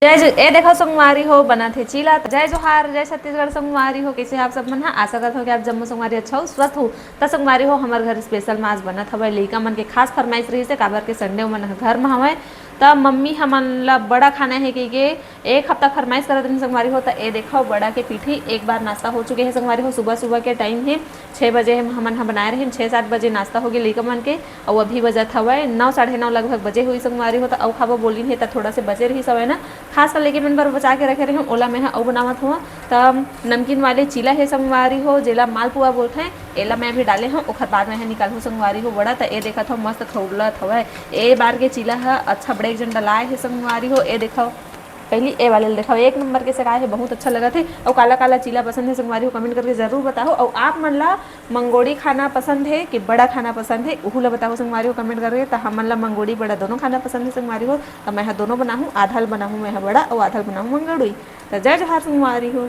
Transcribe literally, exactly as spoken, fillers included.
जय जो-, ए देखो संगवारी हो, बनत हे चीला। जय जोहार, जय छत्तीसगढ़ संगवारी हो। कैसे आप सब मन ह? आशा करत हो कि आप जम्मो संगवारी अच्छा हो, स्वस्थ हो। त संगवारी हो, हमर घर स्पेशल मास बनत हवय लइका मन के खास फरमाइश रहिस हे, काबर के संडे मन ह घर म हवय। त मम्मी हमन ला बड़ा खाना हे कहिके एक हफ्ता फरमाइश करत रहिन संगवारी हो। त ए देखो बड़ा के पीठी, एक बार नाश्ता हो चुके हे संगवारी हो। सुबह सुबह के टाइम हे, छः बजे हम, हमन ह बनाए रहिन, छः सात बजे नाश्ता हो गे लइका मन के। अउ अभी बजत हवय नौ, साढ़े नौ लगभग बजे होही संगवारी हो। त अउ खाबो बोलिन हे, त थोड़ा से बचे रहिस हवय ना, खास कर लइके मन बर बचा के रखे रहिन, ओला मैं ह अउ बनावत हवं। त नमकीन वाले चीला हे संगवारी हो, जेला मालपुआ बोलथे, एला मैं अभी डाले हव, ओखर बाद मैं ह निकालहूँ संगवारी हो बड़ा। त ए देखत हव मस्त खौलत हवय, ए बार के चीला ह अच्छा बड़े एक जन डलाए हे संगवारी हो। ए देखव, पहली ए वाले ल देखव, एक नंबर के सेकाए हे, बहुत अच्छा लगत हे। अउ काला काला चीला पसंद हे संगवारी हो, कमेंट करके जरूर बताओ। अउ आप मन ला मंगोड़ी खाना पसंद हे कि बड़ा खाना पसंद हे, उहू ला बताओ संगवारी हो कमेंट करके। त हमन ला मंगोड़ी बड़ा दोनों खाना पसंद हे संगवारी हो, त मैं ह दोनों बनाहूँ, आधा ल बनाहूँ मैं ह बड़ा अउ आधा ल बनाहूँ मंगोड़ी। त जय जोहार संगवारी हो।